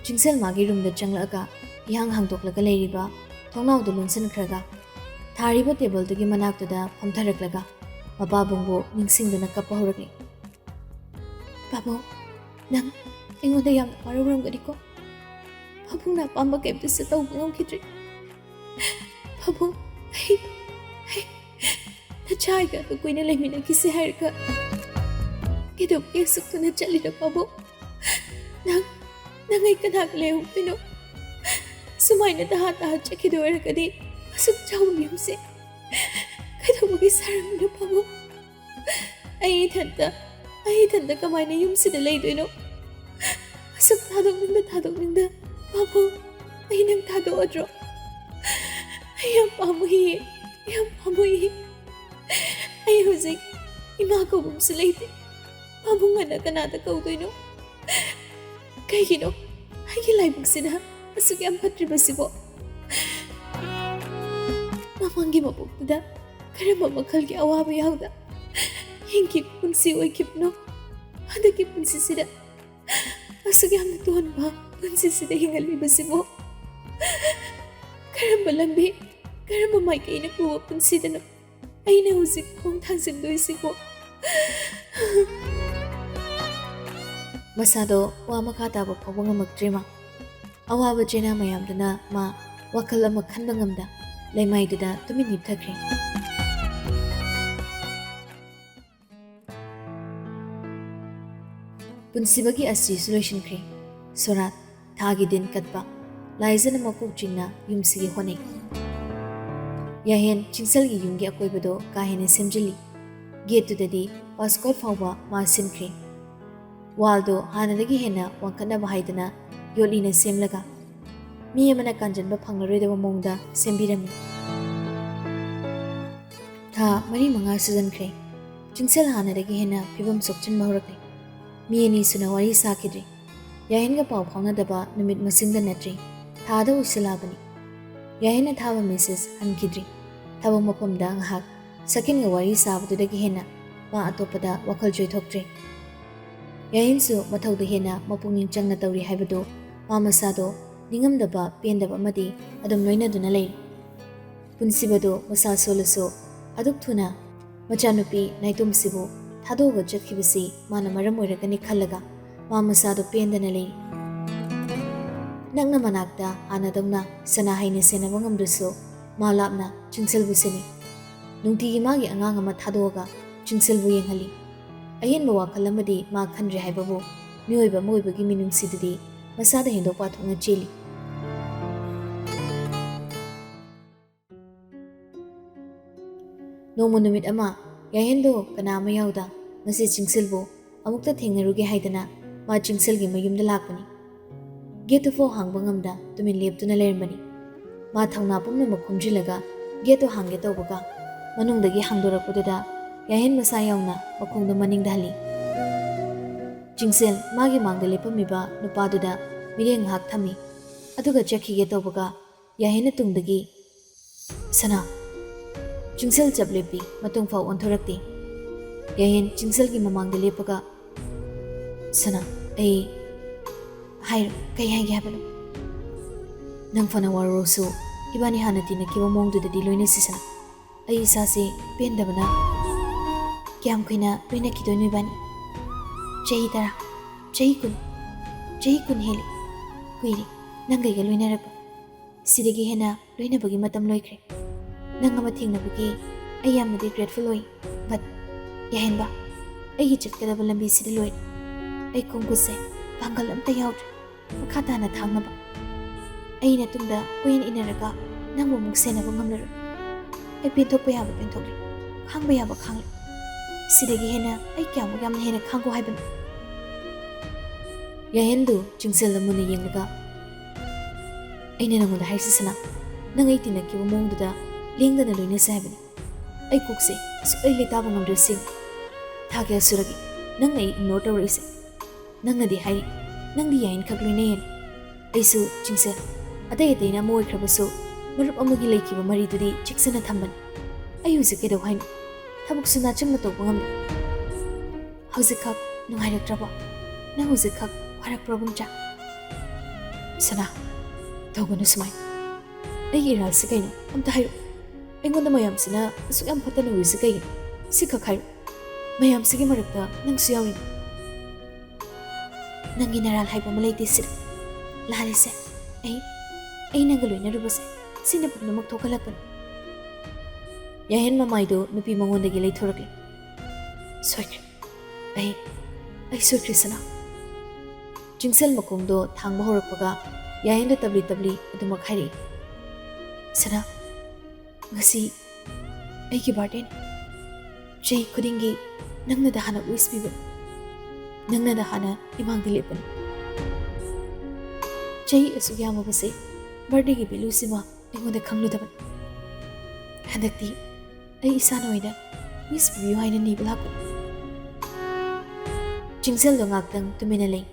ꯆꯤꯡꯁꯦꯜ ꯃꯥꯒꯤ ꯔꯨꯝꯗ ꯆꯪꯂꯛꯑꯒ ꯏꯍꯥꯡ ꯍꯥꯡꯗꯣꯛꯂꯒ ꯂꯩꯔꯤꯕ ꯊꯣꯡꯅꯥꯎꯗꯨ ꯂꯣꯟꯁꯤꯟꯈ꯭ꯔꯒ ꯊꯥꯔꯤꯕ ꯇꯦꯕꯜꯗꯨꯒꯤ ꯃꯅꯥꯛꯇꯨꯗ ꯐꯝꯊꯔꯛꯂꯒ ꯃꯄꯥꯕꯨꯡꯕꯨ ꯅꯤꯡꯁꯤꯡꯗꯨꯅ ꯀꯞꯄ ꯍꯧꯔꯛꯂꯤ꯫ "ꯄꯥꯕꯨꯡ, ꯅꯪ ꯑꯩꯉꯣꯟꯗ ꯌꯥꯝꯅ ꯋꯥꯔꯧꯔꯝꯒꯅꯤꯀꯣ꯫ ꯄꯥꯕꯨꯡꯅ ꯑꯄꯥꯝꯕ ꯀꯩꯝꯇꯁꯨ ꯇꯧꯕ ꯉꯝꯈꯤꯗ꯭ꯔꯤ꯫ ꯄꯥꯕꯨꯡ, ꯑꯩ, ꯑꯩ, ꯅꯆꯥꯒ ꯑꯗꯨ ꯀꯨꯏꯅ ꯂꯩꯃꯤꯟꯅꯈꯤꯁꯦ ꯍꯥꯏꯔꯒ ꯀꯩꯗꯧꯕꯒꯤ ꯑꯁꯨꯛ ꯊꯨꯅ ꯆꯠꯂꯤꯅꯣ ꯄꯥꯕꯨꯡ? ꯅꯪ, ꯅꯪ ꯑꯩ ꯀꯅꯥꯒ ꯂꯩꯍꯧꯗꯣꯏꯅꯣ? ꯁꯨꯃꯥꯏꯅ ꯇꯍꯥ ꯇꯍꯥ ꯆꯠꯈꯤꯗꯣꯏ ꯑꯣꯏꯔꯒꯗꯤ ꯑꯁꯨꯛ ꯆꯥꯎꯕ ꯌꯨꯝꯁꯦ ꯀꯩꯗꯧꯕꯒꯤ ꯁꯥꯔꯝꯃꯤꯅꯣ ꯄꯥꯕꯨꯡ? ꯑꯩ ꯏꯊꯟꯇ, ꯑꯩ ꯏꯊꯟꯇ ꯀꯃꯥꯏꯅ ꯌꯨꯝꯁꯤꯗ ꯂꯩꯗꯣꯏꯅꯣ? ꯑꯁꯨꯛ ꯊꯥꯗꯣꯛꯅꯤꯡꯗ ꯊꯥꯗꯣꯛꯅꯤꯡꯗ ꯄꯥꯕꯨꯡ, ꯑꯩ ꯅꯪ ꯊꯥꯗꯣꯛꯑꯗ꯭ꯔꯣ? ꯑꯩ ꯌꯥꯝ ꯄꯥꯝꯃꯨꯏꯌꯦ, ꯌꯥꯝ ꯄꯥꯝꯃꯨꯏꯌꯦ꯫ ꯑꯩ ꯍꯧꯖꯤꯛ ꯏꯃꯥ ꯀꯧꯕ ꯑꯃꯁꯨ ꯂꯩꯇꯦ꯫ ꯄꯥꯕꯨꯡ ꯑꯅ ꯀꯅꯥꯗ ꯀꯧꯗꯣꯏꯅꯣ? ꯀꯩꯒꯤꯅꯣ ꯑꯩꯒꯤ ꯂꯥꯏꯕꯛꯁꯤꯅ ꯑꯁꯨꯛ ꯌꯥꯝ ꯐꯠꯇ꯭ꯔꯤꯕꯁꯤꯕꯣ? ꯃꯃꯥꯡꯒꯤ ꯃꯄꯣꯛꯇꯨꯗ ꯀꯔꯝꯕ ꯃꯈꯜꯒꯤ ꯑꯋꯥꯕ ꯌꯥꯎꯗ ꯍꯤꯡꯈꯤꯕ ꯄꯨꯟꯁꯤ ꯑꯣꯏꯈꯤꯕꯅꯣ? ꯍꯟꯗꯛꯀꯤ ꯄꯨꯟꯁꯤꯁꯤꯗ ꯑꯁꯨꯛ ꯌꯥꯝꯅ ꯇꯣꯟꯕ ꯄꯨꯟꯁꯤꯁꯤꯗ ꯍꯤꯡꯍꯜꯂꯤꯕꯁꯤꯕꯨ? ꯀꯔꯝꯕ ꯂꯝꯕꯤ, ꯀꯔꯝꯕ ꯃꯥꯏꯀꯩꯅ ꯄꯨꯕ ꯄꯨꯟꯁꯤꯗꯅꯣ ꯑꯩꯅ ꯍꯧꯖꯤꯛ ꯈꯣꯡ ꯊꯥꯡꯖꯤꯟꯗꯣꯏꯁꯤꯕꯨ? ꯃꯁꯥꯗꯣ ꯋꯥ ꯃꯈꯥ ꯇꯥꯕ ꯐꯥꯎꯕ ꯉꯝꯃꯛꯇ꯭ꯔꯦ ꯃꯥ꯫ ꯑꯋꯥꯕ ꯆꯩꯅꯥ ꯃꯌꯥꯝꯗꯨꯅ ꯃꯥ ꯋꯥꯈꯜ ꯑꯃ ꯈꯟꯕ ꯉꯝꯗ ꯂꯩꯃꯥꯏꯗꯨꯗ ꯇꯨꯃꯤꯟ ꯍꯤꯞꯊꯈ꯭ꯔꯦ꯫ ꯄꯨꯟꯁꯤꯕꯒꯤ ꯑꯁꯤꯁꯨ ꯂꯣꯏꯁꯤꯟꯈ꯭ꯔꯦ꯫ ꯁꯣꯔꯥꯠ, ꯊꯥꯒꯤ ꯗꯤꯟ ꯀꯠꯄ, ꯂꯥꯏꯖꯅ ꯃꯀꯣꯛ ꯆꯤꯡꯅ ꯌꯨꯝꯁꯤꯒꯤ ꯍꯣꯠꯅꯩ꯫ ꯌꯥꯍꯦꯟ ꯆꯤꯡꯁꯜꯒꯤ ꯌꯨꯝꯒꯤ ꯑꯀꯣꯏꯕꯗꯣ ꯀꯥ ꯍꯦꯟꯅ ꯁꯦꯝꯖꯤꯜꯂꯤ꯫ ꯒꯦꯠꯇꯨꯗꯗꯤ ꯋꯥꯁꯀꯣꯠ ꯐꯥꯎꯕ ꯃꯥ ꯁꯤꯟꯈ꯭ꯔꯦ꯫ ꯋꯥꯜꯗꯣ ꯍꯥꯟꯅꯗꯒꯤ ꯍꯦꯟꯅ ꯋꯥꯡꯈꯠꯅꯕ ꯍꯥꯏꯗꯅ ꯌꯣꯠꯂꯤꯅ ꯁꯦꯝꯂꯒ ꯃꯤ ꯑꯃꯅ ꯀꯥꯟꯖꯟꯕ ꯐꯪꯂꯔꯣꯏꯗꯕ ꯃꯑꯣꯡꯗ ꯁꯦꯝꯕꯤꯔꯝꯃꯤ꯫ ꯊꯥ ꯃꯔꯤ ꯃꯉꯥ ꯁꯨꯖꯟꯈ꯭ꯔꯦ꯫ ꯆꯤꯡꯁꯜ ꯍꯥꯟꯅꯗꯒꯤ ꯍꯦꯟꯅ ꯐꯤꯕꯝ ꯁꯣꯛꯆꯤꯟꯕ ꯍꯧꯔꯛꯂꯦ꯫ ꯃꯤ ꯑꯅꯤ ꯁꯨꯅ ꯋꯥꯔꯤ ꯁꯥꯈꯤꯗ꯭ꯔꯤ꯫ ꯌꯥꯍꯦꯟꯒ ꯄꯥꯎ ꯐꯥꯎꯅꯗꯕ ꯅꯨꯃꯤꯠ ꯃꯁꯤꯡꯗ ꯅꯠꯇ꯭ꯔꯤ, ꯊꯥꯗ ꯑꯣꯏꯁꯤꯜꯂꯛꯑꯕꯅꯤ꯫ ꯌꯥꯍꯦꯟꯅ ꯊꯥꯕ ꯃꯦꯁꯦꯖ ꯍꯟꯈꯤꯗ꯭ꯔꯤ꯫ ꯊꯕꯛ ꯃꯐꯝꯗ ꯉꯥꯏꯍꯥꯛ ꯁꯀꯤꯟꯒ ꯋꯥꯔꯤ ꯁꯥꯕꯗꯨꯗꯒꯤ ꯍꯦꯟꯅ ꯃꯥ ꯑꯇꯣꯞꯄꯗ ꯋꯥꯈꯜ ꯆꯣꯏꯊꯣꯛꯇ꯭ꯔꯦ꯫ ꯌꯥꯍꯦꯟꯁꯨ ꯃꯊꯧꯗ ꯍꯦꯟꯅ ꯃꯄꯨꯛꯅꯤꯡ ꯆꯪꯅ ꯇꯧꯔꯤ ꯍꯥꯏꯕꯗꯨ ꯃꯥ ꯃꯁꯥꯗꯣ ꯅꯤꯡꯉꯝꯗꯕ ꯄꯦꯟꯗꯕ ꯑꯃꯗꯤ ꯑꯗꯨꯝ ꯂꯣꯏꯅꯗꯨꯅ ꯂꯩꯔꯤ꯫ ꯄꯨꯟꯁꯤꯕꯗꯣ ꯃꯁꯥ ꯁꯣꯜꯂꯁꯨ ꯑꯗꯨꯛ ꯊꯨꯅ ꯃꯆꯥꯅꯨꯄꯤ ꯅꯥꯏꯇꯣꯝꯁꯤꯕꯨ ꯊꯥꯗꯣꯛꯑꯒ ꯆꯠꯈꯤꯕꯁꯤ ꯃꯥꯅ ꯃꯔꯝ ꯑꯣꯏꯔꯒꯅꯤ ꯈꯜꯂꯒ ꯃꯥ ꯃꯁꯥꯗꯣ ꯄꯦꯟꯗꯅ ꯂꯩꯔꯤ꯫ ꯅꯛꯅ ꯃꯅꯥꯛꯇ ꯍꯥꯟꯅꯗꯧꯅ ꯁꯅꯥ ꯍꯩꯅ ꯁꯦꯟꯅꯕ ꯉꯝꯗ꯭ꯔꯁꯨ ꯃꯥ ꯂꯥꯞꯅ ꯆꯤꯡꯁꯜꯕꯨ ꯁꯦꯟꯅꯩ꯫ ꯅꯨꯡꯇꯤꯒꯤ ꯃꯥꯒꯤ ꯑꯉꯥꯡ ꯑꯃ ꯊꯥꯗꯣꯛꯑꯒ ꯆꯤꯡꯁꯤꯜꯕꯨ ꯌꯦꯡꯍꯜꯂꯤ꯫ ꯑꯍꯦꯟꯕ ꯋꯥꯈꯜ ꯑꯃꯗꯤ ꯃꯥ ꯈꯟꯗ꯭ꯔꯦ ꯍꯥꯏꯕꯕꯨ, ꯃꯤꯑꯣꯏꯕ ꯑꯃ ꯑꯣꯏꯕꯒꯤ ꯃꯤꯅꯨꯡꯁꯤꯗꯨꯗꯤ ꯃꯁꯥꯗ ꯍꯦꯟꯗꯣꯛ ꯄꯥꯊꯣꯛꯅ ꯆꯦꯜꯂꯤ꯫ ꯅꯣꯡꯃ ꯅꯨꯃꯤꯠ ꯑꯃ ꯌꯥꯏꯍꯦꯟꯗꯣ ꯀꯅꯥ ꯑꯃ ꯌꯥꯎꯗ ꯉꯁꯤ ꯆꯤꯡꯁꯤꯜꯕꯨ ꯑꯃꯨꯛꯇ ꯊꯦꯡꯅꯔꯨꯒꯦ ꯍꯥꯏꯗꯅ ꯃꯥ ꯆꯤꯡꯁꯤꯜꯒꯤ ꯃꯌꯨꯝꯗ ꯂꯥꯛꯄꯅꯤ꯫ ꯒꯦꯠꯇꯨꯐꯥꯎ ꯍꯥꯡꯕ ꯉꯝꯗ ꯇꯨꯃꯤꯟ ꯂꯦꯞꯇꯨꯅ ꯂꯩꯔꯝꯕꯅꯤ꯫ ꯃꯥ ꯊꯧꯅꯥ ꯄꯨꯝꯅꯃꯛ ꯈꯣꯝꯖꯤꯜꯂꯒ ꯒꯦꯠꯇꯨ ꯍꯥꯡꯒꯦ ꯇꯧꯕꯒ ꯃꯅꯨꯡꯗꯒꯤ ꯍꯥꯡꯗꯣꯔꯛꯄꯗꯨꯗ ꯌꯥꯏꯍꯦꯟ ꯃꯁꯥ ꯌꯥꯎꯅ ꯃꯈꯣꯡꯗꯣ ꯃꯅꯤꯡꯗ ꯍꯜꯂꯤ꯫ ꯆꯤꯡꯁꯤꯜ ꯃꯥꯒꯤ ꯃꯥꯡꯗ ꯂꯦꯞꯄꯝꯃꯤꯕ ꯅꯨꯄꯥꯗꯨꯗ ꯃꯤꯠꯌꯦꯡ ꯉꯥꯏꯍꯥꯛ ꯊꯝꯃꯤ꯫ ꯑꯗꯨꯒ ꯆꯠꯈꯤꯒꯦ ꯇꯧꯕꯒ ꯌꯥꯏꯍꯦꯟꯅ ꯇꯨꯡꯗꯒꯤ, "ꯁꯅꯥ!" ꯆꯤꯡꯁꯤꯜ ꯆꯞ ꯂꯦꯞꯄꯤ, ꯃꯇꯨꯡ ꯐꯥꯎ ꯑꯣꯟꯊꯣꯔꯛꯇꯦ꯫ ꯌꯥꯏꯍꯦꯟ ꯆꯤꯡꯁꯤꯜꯒꯤ ꯃꯃꯥꯡꯗ ꯂꯦꯞꯄꯒ, "ꯁꯅꯥ, ꯑꯩ," "ꯍꯥꯏꯔꯣ, ꯀꯩ ꯍꯥꯏꯒꯦ ꯍꯥꯏꯕꯅꯣ?" "ꯅꯪ ꯐꯅ ꯋꯥꯔꯧꯔꯁꯨ ꯏꯕꯥꯅꯤ ꯍꯥꯟꯅ ꯇꯤꯟꯅꯈꯤꯕ ꯃꯑꯣꯡꯗꯨꯗꯗꯤ ꯂꯣꯏꯅꯁꯤ ꯁꯅꯥ꯫ ꯑꯩ ꯏꯁꯥꯁꯦ ꯄꯦꯟꯗꯕꯅ ꯀꯌꯥꯝ ꯀꯨꯏꯅ ꯂꯣꯏꯅꯈꯤꯗꯣꯏꯅꯣ ꯏꯕꯥꯅꯤ? ꯆꯍꯤ ꯇꯔꯥ, ꯆꯍꯤ ꯀꯨꯟ, ꯆꯍꯤ ꯀꯨꯟ ꯍꯦꯜꯂꯦ꯫ ꯀꯨꯏꯔꯦ ꯅꯪꯒ ꯑꯩꯒ ꯂꯣꯏꯅꯔꯛꯄ꯫ ꯁꯤꯗꯒꯤ ꯍꯦꯟꯅ ꯂꯣꯏꯅꯕꯒꯤ ꯃꯇꯝ ꯂꯣꯏꯈ꯭ꯔꯦ꯫ ꯅꯪ ꯑꯃ ꯊꯦꯡꯅꯕꯒꯤ ꯑꯩ ꯌꯥꯝꯅꯗꯤ grateful ꯑꯣꯏ, but ꯌꯥꯍꯦꯟꯕ, ꯑꯩꯒꯤ ꯆꯠꯀꯗꯕ ꯂꯝꯕꯤꯁꯤꯗ ꯂꯣꯏꯔꯦ꯫ ꯑꯩ ꯈꯣꯡꯈꯨꯠꯁꯦ ꯄꯥꯡꯒꯜ ꯑꯝꯇ ꯌꯥꯎꯗ꯭ꯔꯦ ꯃꯈꯥ ꯇꯥꯅ ꯊꯥꯡꯅꯕ꯫ ꯑꯩꯅ ꯇꯨꯡꯗ ꯀꯣꯏꯏꯟ ꯏꯟꯅꯔꯒ ꯅꯪꯕꯨ ꯑꯃꯨꯛ ꯁꯦꯟꯅꯕ ꯉꯝꯂꯔꯣꯏ꯫ ꯑꯩ ꯄꯦꯟꯊꯣꯛꯄ ꯌꯥꯕ ꯄꯦꯟꯊꯣꯛꯂꯦ, ꯈꯥꯡꯕ ꯌꯥꯕ ꯈꯥꯡꯂꯦ꯫ ꯁꯤꯗꯒꯤ ꯍꯦꯟꯅ ꯑꯩ ꯀꯌꯥꯃꯨꯛ ꯌꯥꯝꯅ ꯍꯦꯟꯅ ꯈꯥꯡꯒꯣ ꯍꯥꯏꯕꯅꯣ?" ꯌꯥꯍꯦꯟꯗꯨ ꯆꯤꯡꯁꯤꯜꯗ ꯃꯨꯟꯅ ꯌꯦꯡꯂꯒ, "ꯑꯩꯅ ꯅꯪꯉꯣꯟꯗ ꯍꯥꯏꯔꯤꯁꯤ ꯁꯅꯥ, ꯅꯪ ꯑꯩ ꯇꯤꯟꯅꯈꯤꯕ ꯃꯑꯣꯡꯗꯨꯗ ꯂꯦꯡꯗꯅ ꯂꯣꯏꯅꯁꯦ ꯍꯥꯏꯕꯅꯤ꯫ ꯑꯩ ꯀꯣꯛꯁꯦ ꯁꯨꯛꯂꯩ ꯂꯩꯇꯥꯕ ꯉꯝꯗ꯭ꯔꯦ ꯁꯤꯅꯤ꯫ ꯊꯥ ꯀꯌꯥ ꯁꯨꯔꯒꯦ ꯅꯪ ꯑꯩ ignore ꯇꯧꯔꯛꯏꯁꯦ?" ꯅꯪꯅꯗꯤ ꯍꯥꯏꯔꯤ, ꯅꯪꯗꯤ ꯌꯥꯏꯍꯦꯟꯈꯛ ꯂꯣꯏꯅꯩꯌꯦꯅ꯫ ꯑꯩꯁꯨ ꯆꯤꯡꯁꯤꯜ, ꯑꯇꯩ ꯑꯇꯩꯅ ꯑꯃ ꯑꯣꯏꯈ꯭ꯔꯕꯁꯨ, ꯃꯔꯨꯞ ꯑꯃꯒꯤ ꯂꯩꯈꯤꯕ ꯃꯔꯤꯗꯨꯗꯤ ꯆꯦꯛꯁꯤꯟꯅ ꯊꯝꯕꯅꯤ꯫ ꯑꯩ ꯍꯧꯖꯤꯛ ꯀꯩꯗꯧ ꯍꯥꯏꯅꯣ? ꯊꯕꯛꯁꯨ ꯅꯥꯆꯝꯅ ꯇꯧꯕ ꯉꯝꯗꯦ꯫ ꯍꯧꯖꯤꯛꯈꯛ ꯅꯨꯡꯉꯥꯏꯔꯛꯇ꯭ꯔꯕꯣ? ꯅꯪ ꯍꯧꯖꯤꯛꯈꯛ ꯋꯥꯔꯛꯄ꯭ꯔꯣ ꯄꯨꯡꯆꯥ? ꯁꯅꯥ, ꯇꯧꯒꯅꯨ ꯁꯨꯃꯥꯏꯅ꯫ ꯑꯩꯒꯤ ꯏꯔꯥꯜꯁꯤ ꯀꯩꯅꯣ? ꯑꯝꯇ ꯍꯥꯏꯔꯛꯎ꯫ ꯑꯩꯉꯣꯟꯗ ꯃꯌꯥꯝꯁꯤꯅ ꯑꯁꯨꯛ ꯌꯥꯝ ꯐꯠꯇꯅ ꯎꯔꯤꯁꯤ ꯀꯩꯒꯤꯅꯣ? ꯁꯤꯈꯛ ꯍꯥꯏꯔꯛꯎ꯫ ꯃꯌꯥꯝꯁꯤꯒꯤ ꯃꯔꯛꯇ ꯅꯪꯁꯨ ꯌꯥꯎꯔꯤꯅꯤ꯫ ꯅꯪꯒꯤ ꯅꯔꯥꯜ ꯍꯥꯏꯕ ꯑꯃ ꯂꯩꯇꯦ ꯁꯤꯗ꯫ ꯂꯥꯜꯂꯤꯁꯦ ꯑꯩ, ꯑꯩ ꯅꯪꯒ ꯂꯣꯏꯅꯔꯨꯕꯁꯦ, ꯁꯤꯅ ꯄꯨꯝꯅꯃꯛ ꯊꯣꯛꯍꯜꯂꯛꯄꯅꯤ꯫ ꯌꯥꯍꯦꯟ ꯃꯃꯥꯏꯗꯣ ꯅꯨꯄꯤ ꯃꯉꯣꯟꯗꯒꯤ ꯂꯩꯊꯣꯔꯛꯂꯦ꯫ "ꯁꯣꯏꯈ꯭ꯔꯦ꯫ ꯑꯩ, ꯑꯩ ꯁꯣꯏꯈ꯭ꯔꯦ, ꯁꯅꯥ꯫" ꯆꯤꯡꯁꯜ ꯃꯈꯣꯡꯗꯣ ꯊꯥꯡꯕ ꯍꯧꯔꯛꯄꯒ ꯌꯥꯍꯦꯟꯗꯣ ꯇꯞꯂꯤ ꯇꯞꯂꯤ ꯑꯗꯨꯃꯛ ꯍꯥꯏꯔꯛꯏ꯫ "ꯁꯅꯥ, ꯉꯁꯤ ꯑꯩꯒꯤ ꯕꯥꯔꯗꯦꯅꯤ꯫ ꯆꯍꯤ ꯈꯨꯗꯤꯡꯒꯤ ꯅꯪꯅꯗ ꯍꯥꯟꯅ ꯋꯤꯁ ꯄꯤꯕ, ꯅꯪꯅꯗ ꯍꯥꯟꯅ ꯏꯃꯥꯡꯗ ꯂꯦꯞꯄꯅꯤ꯫ ꯆꯍꯤ ꯑꯁꯨꯛ ꯌꯥꯝꯃꯕꯁꯦ ꯕꯥꯔꯗꯦꯒꯤ ꯚꯦꯂꯨꯁꯤꯃ ꯑꯩꯉꯣꯟꯗ ꯈꯪꯂꯨꯗꯕꯅꯤ꯫ ꯍꯟꯗꯛꯇꯤ ꯑꯩ ꯏꯁꯥꯅ ꯑꯣꯏꯅ ꯋꯤꯁ ꯄꯤꯕꯤꯌꯨ ꯍꯥꯏꯅ ꯅꯤꯕ ꯂꯥꯛꯄꯅꯤ꯫" ꯆꯤꯡꯁꯜꯗꯣ ꯉꯥꯛꯇꯪ ꯇꯨꯃꯤꯟꯅ ꯂꯩ꯫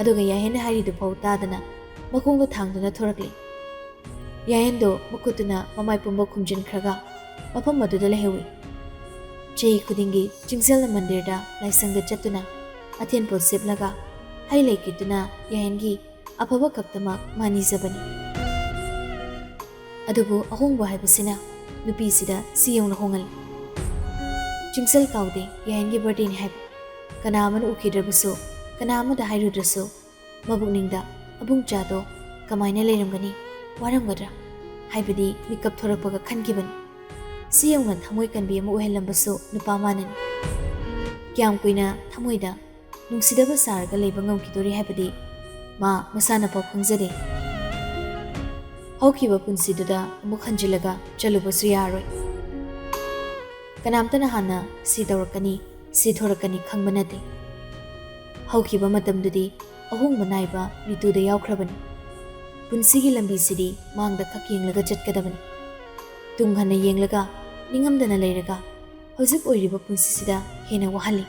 ꯑꯗꯨꯒ ꯌꯥꯍꯦꯟꯅ ꯍꯥꯏꯔꯤꯗꯨ ꯐꯥꯎ ꯇꯥꯗꯅ ꯃꯈꯣꯡꯗꯣ ꯊꯥꯡꯗꯨꯅ ꯊꯣꯔꯛꯂꯦ꯫ ꯌꯥꯍꯦꯟꯗꯣ ꯃꯈꯨꯠꯇꯨꯅ ꯃꯃꯥꯏ ꯄꯨꯝꯕ ꯈꯨꯝꯖꯤꯟꯈ꯭ꯔꯒ ꯃꯐꯝ ꯑꯗꯨꯗ ꯂꯩꯍꯧꯏ꯫ ꯆꯍꯤ ꯈꯨꯗꯤꯡꯒꯤ ꯆꯤꯡꯁꯜꯅ ꯃꯟꯗꯤꯔꯗ ꯂꯥꯏꯁꯪꯗ ꯆꯠꯇꯨꯅ ꯑꯊꯦꯟ ꯄꯣꯠ ꯁꯦꯞꯂꯒ ꯍꯩ ꯂꯩ ꯀꯠꯇꯨꯅ ꯌꯥꯍꯦꯟꯒꯤ ꯑꯐꯕ ꯈꯛꯇꯃꯛ ꯃꯥꯅꯤꯖꯕꯅꯤ꯫ ꯑꯗꯨꯕꯨ ꯑꯍꯣꯡꯕ ꯍꯥꯏꯕꯁꯤꯅ ꯅꯨꯄꯤꯁꯤꯗ ꯁꯤ ꯌꯧꯅ ꯍꯣꯡꯍꯜꯂꯤ꯫ ꯆꯤꯡꯁꯜ ꯀꯥꯎꯗꯦ ꯌꯥꯍꯦꯟꯒꯤ ꯕꯥꯔꯗꯦꯅꯤ ꯍꯥꯏꯕ꯫ ꯀꯅꯥ ꯑꯃꯅ ꯎꯈꯤꯗ꯭ꯔꯕꯁꯨ, ꯀꯅꯥ ꯑꯃꯗ ꯍꯥꯏꯔꯨꯗ꯭ꯔꯁꯨ, ꯃꯕꯨꯛꯅꯤꯡꯗ ꯑꯕꯨꯡꯆꯥꯗꯣ ꯀꯃꯥꯏꯅ ꯂꯩꯔꯝꯒꯅꯤ, ꯋꯥꯔꯝꯒꯗ꯭ꯔꯥ ꯍꯥꯏꯕꯗꯤ ꯃꯤꯀꯞ ꯊꯣꯔꯛꯄꯒ ꯈꯟꯈꯤꯕꯅꯤ꯫ ꯁꯤ ꯌꯧꯅ ꯊꯃꯣꯏ ꯀꯟꯕꯤ ꯑꯃ ꯑꯣꯏꯍꯜꯂꯝꯕꯁꯨ ꯅꯨꯄꯥ ꯃꯥꯅꯅꯤ꯫ ꯀꯌꯥꯝ ꯀꯨꯏꯅ ꯊꯃꯣꯏꯗ ꯅꯨꯡꯁꯤꯗꯕ ꯁꯥꯔꯒ ꯂꯩꯕ ꯉꯝꯈꯤꯗꯣꯔꯤ ꯍꯥꯏꯕꯗꯤ ꯃꯥ ꯃꯁꯥꯅ ꯐꯥꯎ ꯈꯪꯖꯗꯦ꯫ ꯍꯧꯈꯤꯕ ꯄꯨꯟꯁꯤꯗꯨꯗ ꯑꯃꯨꯛ ꯍꯟꯖꯤꯜꯂꯒ ꯆꯠꯂꯨꯕꯁꯨ ꯌꯥꯔꯣꯏ꯫ ꯀꯅꯥꯝꯇꯅ ꯍꯥꯟꯅ ꯁꯤ ꯇꯧꯔꯛꯀꯅꯤ, ꯁꯤ ꯊꯣꯔꯛꯀꯅꯤ ꯈꯪꯕ ꯅꯠꯇꯦ꯫ ꯍꯧꯈꯤꯕ ꯃꯇꯝꯗꯨꯗꯤ ꯑꯍꯣꯡꯕ ꯅꯥꯏꯕ ꯔꯤꯇꯨꯗ ꯌꯥꯎꯈ꯭ꯔꯕꯅꯤ꯫ ꯄꯨꯟꯁꯤꯒꯤ ꯂꯝꯕꯤꯁꯤꯗꯤ ꯃꯥꯡꯗ ꯈꯛ ꯌꯦꯡꯂꯒ ꯆꯠꯀꯗꯕꯅꯤ꯫ ꯇꯨꯡ ꯍꯟꯅ ꯌꯦꯡꯂꯒ ꯅꯤꯡꯉꯝꯗꯅ ꯂꯩꯔꯒ ꯍꯧꯖꯤꯛ ꯑꯣꯏꯔꯤꯕ ꯄꯨꯟꯁꯤꯁꯤꯗ ꯍꯦꯟꯅ ꯋꯥꯍꯜꯂꯤ꯫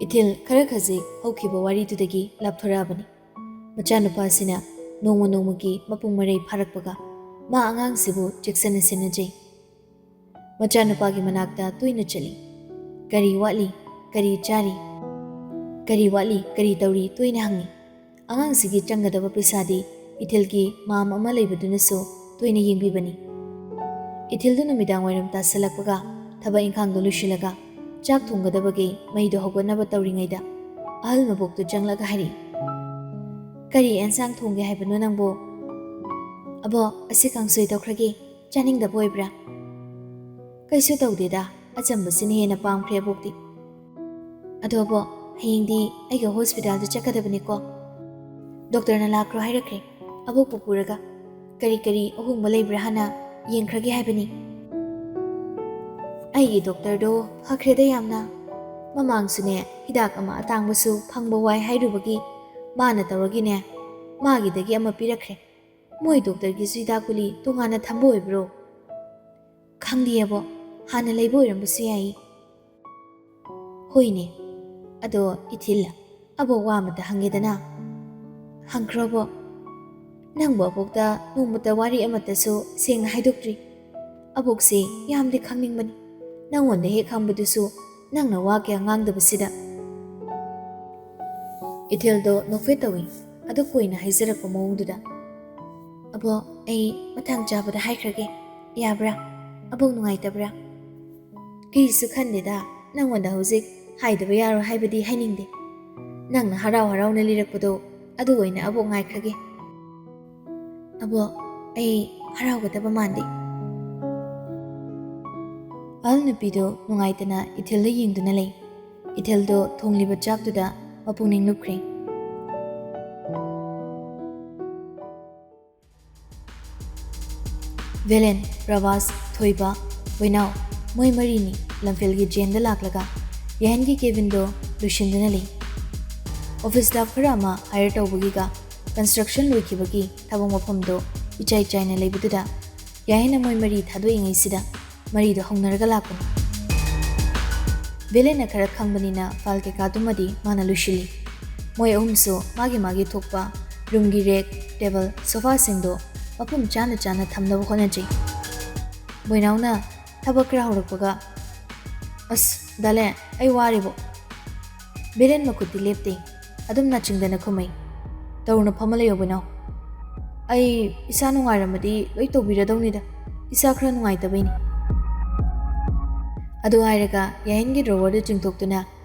ꯏꯊꯤꯜ ꯈꯔ ꯈꯖꯤꯛ ꯍꯧꯈꯤꯕ ꯋꯥꯔꯤꯗꯨꯗꯒꯤ ꯂꯥꯞꯊꯣꯔꯛꯑꯕꯅꯤ꯫ ꯃꯆꯥꯅꯨꯄꯥꯁꯤꯅ ꯅꯣꯡꯃ ꯅꯣꯡꯃꯒꯤ ꯃꯄꯨꯡ ꯃꯔꯩ ꯐꯥꯔꯛꯄꯒ ꯃꯥ ꯑꯉꯥꯡꯁꯤꯕꯨ ꯆꯦꯛꯁꯤꯟꯅ ꯁꯦꯟꯅꯖꯩ꯫ ꯃꯆꯥꯅꯨꯄꯥꯒꯤ ꯃꯅꯥꯛꯇ ꯇꯣꯏꯅ ꯆꯠꯂꯤ꯫ "ꯀꯔꯤ ꯋꯥꯠꯂꯤ? ꯀꯔꯤ ꯆꯥꯔꯤ? ꯀꯔꯤ ꯋꯥꯠꯂꯤ? ꯀꯔꯤ ꯇꯧꯔꯤ?" ꯇꯣꯏꯅ ꯍꯪꯉꯤ꯫ ꯑꯉꯥꯡꯁꯤꯒꯤ ꯆꯪꯒꯗꯕ ꯄꯩꯁꯥꯗꯤ ꯏꯊꯤꯜꯒꯤ ꯃꯥꯝ ꯑꯃ ꯂꯩꯕꯗꯨꯅꯁꯨ ꯇꯣꯏꯅ ꯌꯦꯡꯕꯤꯕꯅꯤ꯫ ꯏꯊꯤꯜꯗꯨ ꯅꯨꯃꯤꯗꯥꯡ ꯋꯥꯏꯔꯝ ꯇꯥꯁꯜꯂꯛꯄꯒ ꯊꯕꯛ ꯏꯪꯈꯥꯡꯗꯨ ꯂꯣꯏꯁꯤꯜꯂꯒ ꯆꯥꯛ ꯊꯣꯡꯒꯗꯕꯒꯤ ꯃꯩꯗꯨ ꯍꯧꯒꯠꯅꯕ ꯇꯧꯔꯤꯉꯩꯗ ꯑꯍꯜ ꯃꯕꯣꯛꯇꯨ ꯆꯪꯂꯒ ꯍꯥꯏꯔꯛꯏ, "ꯀꯔꯤ ꯑꯦꯟꯁꯥꯡ ꯊꯣꯡꯒꯦ ꯍꯥꯏꯕꯅꯣ ꯅꯪꯕꯨ?" "ꯑꯕꯣꯛ, ꯑꯁꯤ ꯀꯥꯡꯁꯣꯏ ꯇꯧꯈ꯭ꯔꯒꯦ, ꯆꯥꯅꯤꯡꯗꯕ ꯑꯣꯏꯕ꯭ꯔꯥ?" "ꯀꯩꯁꯨ ꯇꯧꯗꯦꯗ, ꯑꯆꯝꯕꯁꯤꯅ ꯍꯦꯟꯅ ꯄꯥꯝꯈ꯭ꯔꯦ ꯑꯕꯣꯛꯇꯤ꯫ ꯑꯗꯣ ꯑꯕꯣꯛ, ꯍꯌꯦꯡꯗꯤ ꯑꯩꯒ ꯍꯣꯁꯄꯤꯇꯥꯜꯗ ꯆꯠꯀꯗꯕꯅꯤꯀꯣ꯫ ꯗꯣꯛꯇꯔꯅ ꯂꯥꯛꯈ꯭ꯔꯣ ꯍꯥꯏꯔꯛꯈ꯭ꯔꯦ, ꯑꯕꯣꯛꯄꯨ ꯄꯨꯔꯒ꯫ ꯀꯔꯤ ꯀꯔꯤ ꯑꯍꯣꯡꯕ ꯂꯩꯕ꯭ꯔꯥ ꯍꯥꯟꯅ ꯌꯦꯡꯈ꯭ꯔꯒꯦ ꯍꯥꯏꯕꯅꯤ꯫" "ꯑꯩꯒꯤ ꯗꯣꯛꯇꯔꯗꯣ ꯐꯈ꯭ꯔꯦꯗ ꯌꯥꯝꯅ꯫ ꯃꯃꯥꯡꯁꯨꯅꯦ, ꯍꯤꯗꯥꯛ ꯑꯃ ꯑꯇꯥꯡꯕꯁꯨ ꯐꯪꯕ ꯋꯥꯏ ꯍꯥꯏꯔꯨꯕꯒꯤ ꯃꯥꯅ ꯇꯧꯔꯒꯤꯅꯦ, ꯃꯥꯒꯤꯗꯒꯤ ꯑꯃ ꯄꯤꯔꯛꯈ꯭ꯔꯦ꯫ ꯃꯣꯏ ꯗꯣꯛꯇꯔꯒꯤꯁꯨ ꯍꯤꯗꯥꯛ ꯒꯨꯂꯤ ꯇꯣꯉꯥꯟꯅ ꯊꯝꯕ ꯑꯣꯏꯕ꯭ꯔꯣ?" "ꯈꯪꯗꯦ ꯑꯕꯣꯛ, ꯍꯥꯟꯅ ꯂꯩꯕ ꯑꯣꯏꯔꯝꯕꯁꯨ ꯌꯥꯏ꯫" "ꯍꯣꯏꯅꯦ, ꯑꯗꯣ ꯏꯊꯤꯜ, ꯑꯕꯣꯛ ꯋꯥ ꯑꯃꯇ ꯍꯪꯒꯦꯗꯅ꯫" "ꯍꯪꯈ꯭ꯔꯣ ꯑꯕꯣꯛ꯫ ꯅꯪꯕꯨ ꯑꯕꯣꯛꯇ ꯅꯣꯡꯃꯇ ꯋꯥꯔꯤ ꯑꯃꯠꯇꯁꯨ ꯁꯦꯡꯅ ꯍꯥꯏꯗꯣꯛꯇ꯭ꯔꯤ꯫ ꯑꯕꯣꯛꯁꯦ ꯌꯥꯝꯗꯤ ꯈꯪꯅꯤꯡꯕꯅꯤ, ꯅꯪꯉꯣꯟꯗ ꯍꯦꯛ ꯍꯪꯕꯗꯨꯁꯨ ꯅꯪꯅ ꯋꯥ ꯀꯌꯥ ꯉꯥꯡꯗꯕꯁꯤꯗ꯫" ꯏꯊꯤꯜꯗꯣ ꯅꯣꯛꯐꯦꯠ ꯇꯧꯏ, ꯑꯗꯨ ꯀꯣꯏꯅ ꯍꯥꯏꯖꯔꯛꯄ ꯃꯑꯣꯡꯗꯨꯗ꯫ "ꯑꯕꯣꯛ, ꯑꯩ ꯃꯇꯥꯡ ꯆꯥꯕꯗ ꯍꯥꯏꯈ꯭ꯔꯒꯦ, ꯌꯥꯕ꯭ꯔꯥ? ꯑꯕꯣꯛ ꯅꯨꯡꯉꯥꯏꯇꯕ꯭ꯔꯥ?" "ꯀꯔꯤꯁꯨ ꯈꯟꯗꯦꯗ, ꯅꯪꯉꯣꯟꯗ ꯍꯧꯖꯤꯛ ꯍꯥꯏꯗꯕ ꯌꯥꯔꯣꯏ ꯍꯥꯏꯕꯗꯤ ꯍꯥꯏꯅꯤꯡꯗꯦ꯫ ꯅꯪꯅ ꯍꯔꯥꯎ ꯍꯔꯥꯎꯅ ꯂꯤꯔꯛꯄꯗꯣ, ꯑꯗꯨ ꯑꯣꯏꯅ ꯑꯕꯣꯛ ꯉꯥꯏꯈ꯭ꯔꯒꯦ꯫" "ꯑꯕꯣꯛ, ꯑꯩ ꯍꯔꯥꯎꯒꯗꯕ ꯃꯥꯟꯗꯦ꯫" ꯑꯍꯜ ꯅꯨꯄꯤꯗꯨ ꯅꯨꯡꯉꯥꯏꯇꯅ ꯏꯊꯤꯜꯗ ꯌꯦꯡꯗꯨꯅ ꯂꯩ꯫ ꯏꯊꯤꯜꯗꯣ ꯊꯣꯡꯂꯤꯕ ꯆꯥꯛꯇꯨꯗ ꯃꯄꯨꯛꯅꯤꯡ ꯂꯨꯞꯈ꯭ꯔꯦ꯫ ꯚꯦꯂꯦꯟ, ꯄ꯭ꯔꯚꯥꯁ, ꯊꯣꯏꯕ, ꯕꯣꯏꯅꯥꯎ, ꯃꯣꯏ ꯃꯔꯤꯅꯤ ꯂꯝꯐꯦꯜꯒꯤ ꯖꯦꯟꯗ ꯂꯥꯛꯂꯒ ꯌꯥꯍꯦꯟꯒꯤ ꯀꯦꯕꯤꯟꯗꯣ ꯂꯣꯏꯁꯤꯟꯗꯨꯅ ꯂꯩ꯫ ꯑꯣꯐꯤꯁ ꯁ꯭ꯇꯥꯐ ꯈꯔ ꯑꯃ ꯍꯥꯏꯌꯔ ꯇꯧꯕꯒꯤꯒ ꯀꯟꯁꯇ꯭ꯔꯛꯁꯟ ꯂꯣꯏꯈꯤꯕꯒꯤ ꯊꯕꯛ ꯃꯐꯝꯗꯣ ꯏꯆꯥꯏ ꯆꯥꯏꯅ ꯂꯩꯕꯗꯨꯗ ꯌꯥꯍꯦꯟꯅ ꯃꯣꯏ ꯃꯔꯤ ꯊꯥꯗꯣꯛꯏꯉꯩꯁꯤꯗ ꯃꯔꯤꯗꯣ ꯍꯧꯅꯔꯒ ꯂꯥꯛꯄꯅꯤ꯫ ꯚꯦꯂꯦꯟꯅ ꯈꯔ ꯈꯪꯕꯅꯤꯅ ꯐꯥꯏꯜ ꯀꯩꯀꯥꯗꯨꯃꯗꯤ ꯃꯥꯅ ꯂꯣꯏꯁꯤꯜꯂꯤ꯫ ꯃꯣꯏ ꯑꯍꯨꯝꯁꯨ ꯃꯥꯒꯤ ꯃꯥꯒꯤ ꯊꯣꯛꯄ ꯔꯨꯝꯒꯤ ꯔꯦꯛ, ꯇꯦꯕꯜ, ꯁꯣꯐꯥꯁꯤꯡꯗꯣ ꯃꯐꯝ ꯆꯥꯅ ꯆꯥꯅ ꯊꯝꯅꯕ ꯍꯣꯠꯅꯖꯩ꯫ ꯕꯣꯏꯅꯥꯎꯅ ꯊꯕꯛ ꯈꯔ ꯍꯧꯔꯛꯄꯒ, "ꯑꯁ, ꯗꯥꯂꯦ, ꯑꯩ ꯋꯥꯔꯦꯕꯣ꯫" ꯕꯤꯔꯦꯟ ꯃꯈꯨꯠꯇꯤ ꯂꯦꯞꯇꯦ, ꯑꯗꯨꯝ ꯅꯥꯆꯤꯡꯗꯅ ꯈꯨꯝꯃꯩ꯫ "ꯇꯧꯔꯨꯅꯨ, ꯐꯝꯃ ꯂꯩꯌꯣ ꯕꯣꯏꯅꯥꯎ꯫ ꯑꯩ ꯏꯁꯥ ꯅꯨꯡꯉꯥꯏꯔꯝꯃꯗꯤ ꯂꯣꯏ ꯇꯧꯕꯤꯔꯗꯧꯅꯤꯗ, ꯏꯁꯥ ꯈꯔ ꯅꯨꯡꯉꯥꯏꯇꯕꯩꯅꯤ꯫" ꯑꯗꯨ ꯍꯥꯏꯔꯒ ꯌꯥꯍꯦꯟꯒꯤ ꯗ꯭ꯔꯣꯋꯔꯗꯨ ꯆꯤꯡꯊꯣꯛꯇꯨꯅ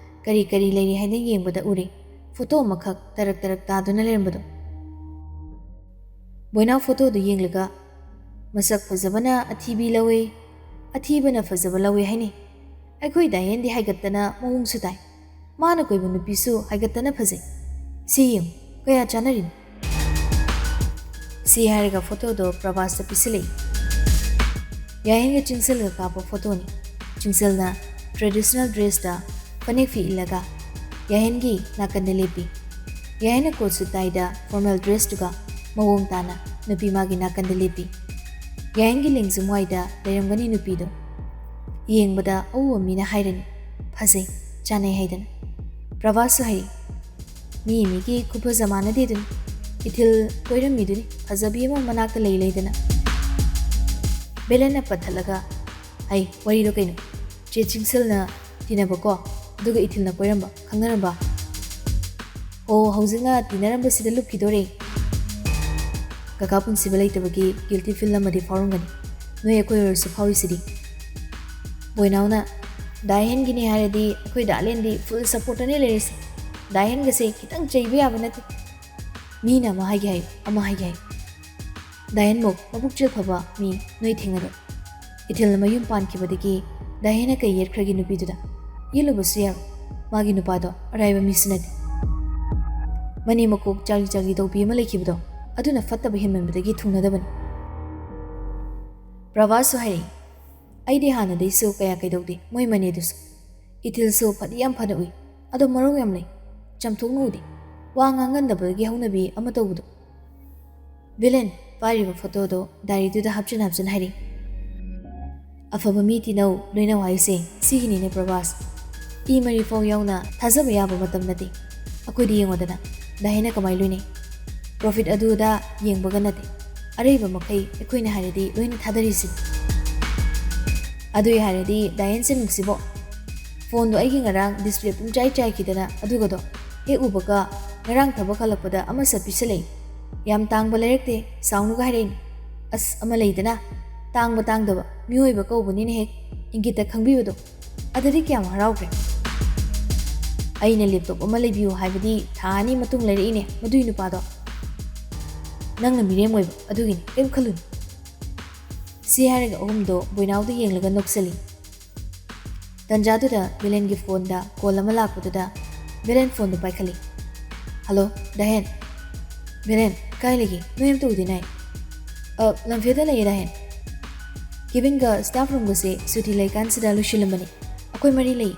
ꯀꯔꯤ ꯀꯔꯤ ꯂꯩꯔꯤ ꯍꯥꯏꯅ ꯌꯦꯡꯕꯗ ꯎꯔꯦ, ꯐꯣꯇꯣ ꯑꯃꯈꯛ ꯇꯔꯛ ꯇꯔꯛ ꯇꯥꯗꯨꯅ ꯂꯩꯔꯝꯕꯗꯣ꯫ ꯕꯣꯏꯅꯥꯎ ꯐꯣꯇꯣꯗꯨ ꯌꯦꯡꯂꯒ, "ꯃꯁꯛ ꯐꯖꯕꯅ ꯑꯊꯤꯕꯤ ꯂꯧꯏ, ꯑꯊꯤꯕꯅ ꯐꯖꯕ ꯂꯧꯏ ꯍꯥꯏꯅꯩ꯫ ꯑꯩꯈꯣꯏ ꯗꯥꯏꯌꯦꯟꯗꯤ ꯍꯥꯏꯒꯠꯇꯅ ꯃꯑꯣꯡꯁꯨ ꯇꯥꯏ꯫ ꯃꯥꯅ ꯀꯣꯏꯕ ꯅꯨꯄꯤꯁꯨ ꯍꯥꯏꯒꯠꯇꯅ ꯐꯖꯩ꯫ ꯁꯤ ꯌꯦꯡꯉꯨ, ꯀꯌꯥ ꯆꯥꯅꯔꯤꯅꯣ?" ꯁꯤ ꯍꯥꯏꯔꯒ ꯐꯣꯇꯣꯗꯣ ꯄ꯭ꯔꯚꯥꯁꯇ ꯄꯤꯁꯤꯜꯂꯛꯏ꯫ ꯌꯥꯍꯦꯟꯒ ꯆꯤꯡꯁꯤꯜꯒ ꯀꯥꯞꯄ ꯐꯣꯇꯣꯅꯤ꯫ ꯆꯤꯡꯁꯤꯜꯅ traditional dressꯇ ꯐꯅꯦꯛ ꯐꯤ ꯏꯜꯂꯒ ꯌꯥꯍꯦꯟꯒꯤ ꯅꯥꯀꯟꯗ ꯂꯦꯞꯄꯤ꯫ ꯌꯥꯍꯦꯟꯅ coat suit ꯇꯥꯏꯗ formal dressꯇꯨꯒ ꯃꯑꯣꯡ ꯇꯥꯅ ꯅꯨꯄꯤ ꯃꯥꯒꯤ ꯅꯥꯀꯟꯗ ꯂꯦꯞꯄꯤ꯫ ꯌꯥꯍꯦꯟꯒꯤ ꯂꯦꯡꯖꯨꯝ ꯋꯥꯏꯗ ꯂꯩꯔꯝꯒꯅꯤ ꯅꯨꯄꯤꯗꯣ꯫ ꯌꯦꯡꯕꯗ ꯑꯎꯕ ꯃꯤꯅ ꯍꯥꯏꯔꯅꯤ, "ꯐꯖꯩ, ꯆꯥꯅꯩ" ꯍꯥꯏꯗꯅ꯫ ꯄ꯭ꯔꯚꯥꯁꯁꯨ ꯍꯥꯏꯔꯤ, "ꯃꯤ ꯃꯤꯒꯤ ꯈꯨꯐꯖ ꯃꯥꯟꯅꯗꯦꯗꯨꯅꯤ꯫ ꯏꯊꯤꯜ ꯀꯣꯏꯔꯝꯃꯤꯗꯨꯅꯤ ꯐꯖꯕꯤ ꯑꯃ ꯃꯅꯥꯛꯇ ꯂꯩ ꯂꯩꯗꯅ꯫" ꯕꯦꯂꯦꯟꯅ ꯄꯠꯊꯠꯂꯒ, "ꯍꯩ, ꯋꯥꯔꯤꯗꯣ ꯀꯩꯅꯣ? ꯆꯦ ꯆꯤꯡꯁꯤꯜꯅ ꯇꯤꯟꯅꯕꯀꯣ, ꯑꯗꯨꯒ ꯏꯊꯤꯜꯅ ꯀꯣꯏꯔꯝꯕ, ꯈꯪꯅꯔꯝꯕ?" "ꯑꯣ, ꯍꯧꯖꯤꯛꯅ ꯇꯤꯟꯅꯔꯝꯕꯁꯤꯗ ꯂꯨꯞꯈꯤꯗꯣꯔꯦ꯫" ꯀꯀꯥ ꯄꯨꯟꯁꯤꯕ ꯂꯩꯇꯕꯒꯤ guilty feel ꯑꯃꯗꯤ ꯐꯥꯎꯔꯝꯒꯅꯤ꯫ ꯅꯣꯏ ꯑꯩꯈꯣꯏ ꯑꯣꯏꯔꯁꯨ ꯐꯥꯎꯔꯤꯁꯤꯗꯤ꯫ ꯕꯣꯏꯅꯥꯎꯅ, "ꯗꯥꯏꯍꯦꯟꯒꯤꯅꯤ ꯍꯥꯏꯔꯗꯤ ꯑꯩꯈꯣꯏ ꯗꯥꯂꯦꯟꯗꯤ full supportꯅꯦ ꯂꯩꯔꯤꯁꯦ꯫ ꯗꯥꯏꯍꯦꯟꯒꯁꯦ ꯈꯤꯇꯪ ꯆꯩꯕ ꯌꯥꯕ ꯅꯠꯇꯦ꯫ ꯃꯤꯅ ꯑꯃ ꯍꯥꯏꯒꯦ ꯍꯥꯏꯌꯨ, ꯑꯃ ꯍꯥꯏꯒꯦ ꯍꯥꯏꯌꯨ꯫ ꯗꯥꯏꯍꯦꯟꯃꯨꯛ ꯃꯕꯨꯛ ꯆꯦꯜ ꯐꯕ ꯃꯤ ꯅꯣꯏ ꯊꯦꯡꯅꯔꯣꯏ꯫ ꯏꯊꯤꯜꯅ ꯃꯌꯨꯝ ꯄꯥꯟꯈꯤꯕꯗꯒꯤ ꯗꯥꯏꯍꯦꯟꯅ ꯀꯩ ꯌꯦꯠꯈ꯭ꯔꯒꯦ ꯅꯨꯄꯤꯗꯨꯗ? ꯌꯦꯠꯂꯨꯕꯁꯨ ꯌꯥꯔꯣꯏ꯫ ꯃꯥꯒꯤ ꯅꯨꯄꯥꯗꯣ ꯑꯔꯥꯏꯕ ꯃꯤꯁꯨ ꯅꯠꯇꯦ꯫ ꯃꯅꯦꯝ ꯃꯀꯣꯛ ꯆꯥꯒꯤ ꯆꯥꯒꯤ ꯇꯧꯕꯤ ꯑꯃ ꯂꯩꯈꯤꯕꯗꯣ, ꯑꯗꯨꯅ ꯐꯠꯇꯕ ꯍꯦꯟꯃꯟꯕꯗꯒꯤ ꯊꯨꯡꯅꯗꯕꯅꯤ꯫" ꯄ꯭ꯔꯚꯥꯁꯁꯨ ꯍꯥꯏꯔꯛꯏ, "ꯑꯩꯗꯤ ꯍꯥꯟꯅꯗꯩꯁꯨ ꯀꯌꯥ ꯀꯩꯗꯧꯗꯦ ꯃꯣꯏ ꯃꯅꯦꯗꯨꯁꯨ꯫ ꯏꯊꯤꯜꯁꯨ ꯐꯗꯤ ꯌꯥꯝ ꯐꯅ ꯎꯏ, ꯑꯗꯣ ꯃꯔꯧ ꯌꯥꯝ ꯂꯩ꯫ ꯆꯝꯊꯣꯛꯅ ꯎꯗꯦ꯫ ꯋꯥ ꯉꯥꯡꯒꯟꯗꯕꯒꯤ ꯍꯧꯅꯕꯤ ꯑꯃ ꯇꯧꯕꯗꯣ꯫" ꯕꯦꯂꯦꯟ ꯄꯥꯏꯔꯤꯕ ꯐꯣꯇꯣꯗꯣ diaryꯗꯨꯗ ꯍꯥꯞꯆꯤꯟ ꯍꯥꯞꯆꯤꯟ ꯍꯥꯏꯔꯤ꯫ "ꯑꯐꯕ ꯃꯤ ꯇꯤꯟꯅꯧ ꯂꯣꯏꯅꯧ ꯍꯥꯏꯁꯦ ꯁꯤꯒꯤꯅꯤꯅꯦ ꯄ꯭ꯔꯚꯥꯁ꯫ ꯏ ꯃꯔꯤ ꯐꯥꯎ ꯌꯥꯎꯅ ꯊꯥꯖꯕ ꯌꯥꯕ ꯃꯇꯝ ꯅꯠꯇꯦ꯫ ꯑꯩꯈꯣꯏꯗꯤ ꯌꯦꯡꯉꯣꯗꯅ, ꯗꯥꯍꯦꯟꯅ ꯀꯃꯥꯏ ꯂꯣꯏꯅꯩ? Profit ꯑꯗꯨ ꯑꯗꯥ ꯌꯦꯡꯕꯒ ꯅꯠꯇꯦ꯫ ꯑꯔꯩꯕ ꯃꯈꯩ ꯑꯩꯈꯣꯏꯅ ꯍꯥꯏꯔꯗꯤ ꯂꯣꯏꯅ ꯊꯥꯗꯔꯤꯁꯤꯅꯤ꯫ ꯑꯗꯨꯏ ꯍꯥꯏꯔꯗꯤ ꯗꯥꯍꯦꯟꯁꯦ ꯅꯨꯡꯁꯤꯕꯣ꯫ Phoneꯗꯣ ꯑꯩꯒꯤ ꯉꯔꯥꯡ display ꯄꯨꯡꯆꯥꯏ ꯆꯥꯏꯈꯤꯗꯅ ꯑꯗꯨꯒꯗꯣ ꯍꯦꯛ ꯎꯕꯒ ꯉꯔꯥꯡ ꯊꯕꯛ ꯍꯜꯂꯛꯄꯗ ꯑꯃ ꯁꯠ ꯄꯤꯁꯜꯂꯛꯏ꯫ ꯌꯥꯝ ꯇꯥꯡꯕ ꯂꯩꯔꯛꯇꯦ, ꯆꯥꯎꯅꯒ ꯍꯥꯏꯔꯛꯏꯅꯤ꯫ ꯑꯁ, ꯑꯃ ꯂꯩꯗꯅ, ꯇꯥꯡꯕ ꯇꯥꯡꯗꯕ ꯃꯤꯑꯣꯏꯕ ꯀꯧꯕꯅꯤꯅ ꯍꯦꯛ ꯏꯪꯒꯤꯠꯇ ꯈꯪꯕꯤꯕꯗꯣ, ꯑꯗꯨꯗꯤ ꯀꯌꯥꯝ ꯍꯔꯥꯎꯈ꯭ꯔꯦ꯫ ꯑꯩꯅ laptop ꯑꯃ ꯂꯩꯕꯤꯌꯨ ꯍꯥꯏꯕꯗꯤ ꯊꯥ ꯑꯅꯤ ꯃꯇꯨꯡ ꯂꯩꯔꯛꯏꯅꯦ ꯃꯗꯨꯏ ꯅꯨꯄꯥꯗꯣ꯫ ꯅꯪꯅ ꯃꯤꯔꯦꯝ ꯑꯣꯏꯕ ꯑꯗꯨꯒꯤꯅꯤ, ꯀꯔꯤꯝ ꯈꯜꯂꯨꯅꯨ꯫ ꯁꯤ ꯍꯥꯏꯔꯒ ꯑꯍꯨꯝꯗꯣ ꯕꯣꯏꯅꯥꯎꯗ ꯌꯦꯡꯂꯒ ꯅꯣꯛꯆꯜꯂꯤ꯫ ꯇꯟꯖꯥꯗꯨꯗ ꯕꯤꯂꯦꯟꯒꯤ ꯐꯣꯟꯗ ꯀꯣꯜ ꯑꯃ ꯂꯥꯛꯄꯗꯨꯗ ꯕꯤꯂꯦꯟ ꯐꯣꯟꯗꯨ ꯄꯥꯏꯈꯠꯂꯤ꯫ "ꯍꯜꯂꯣ, ꯗꯥꯍꯦꯟ꯫ ꯕꯤꯂꯦꯟ, ꯀꯥꯏ ꯂꯩꯒꯦ? ꯅꯣꯏ ꯑꯝꯇ ꯎꯗꯦ ꯅꯥꯏ?" "ꯑ, ꯂꯝꯐꯦꯜꯗ ꯂꯩꯌꯦ, ꯗꯥꯍꯦꯟ꯫ ꯀꯦꯕꯤꯟꯒ ꯁ꯭ꯇꯥꯐ ꯔꯨꯝꯒꯁꯦ ꯁꯨꯇꯤ ꯂꯩꯀꯥꯟꯁꯤꯗ ꯂꯣꯏꯁꯤꯜꯂꯝꯕꯅꯤ꯫ ꯑꯩꯈꯣꯏ ꯃꯔꯤ ꯂꯩ꯫